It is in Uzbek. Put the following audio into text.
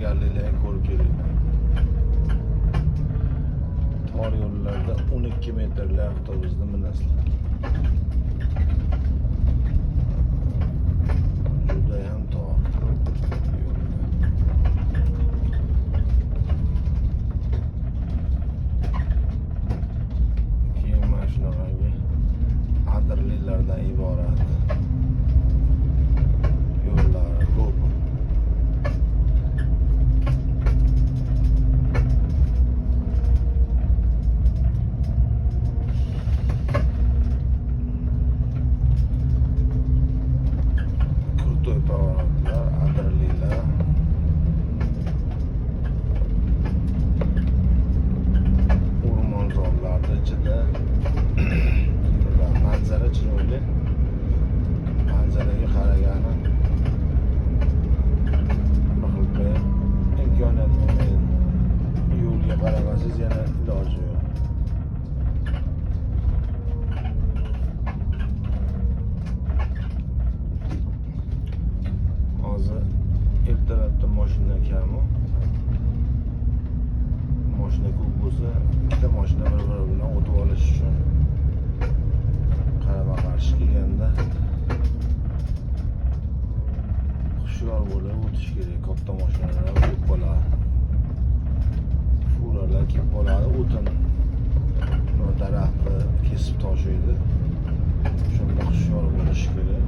Tayyorgarliklarni ko'rib kelinglar. Tor yo'llarda 12 metrli avtobusni minasizlar. Judayam tor yo'llar. Keyin mana shunaqangi adirliklardan iborat yo'llari ko'p. Крутой поворот lar, adirliklar. O'rmonzorlarni ichida yo'llar, manzara chiroyli. Manzaraga qaragani bir xil bir imkoniyat bo'lmaydi. Yo'lga qaramasangiz yana iloji yo'q. Hozir ertalabda mashina kamu. Mashina ko'p bo'lsa, ikkita mashina bir-biri bilan o'tib olish uchun qarama-qarshi kelganda hushyor bo'lib o'tish kerak. Katta mashinalar ko'p bo'ladi. Furalar kelib qoladi, o'tin va daraxtni kesib toshiydi. Shunda hushyor bo'lish kerak.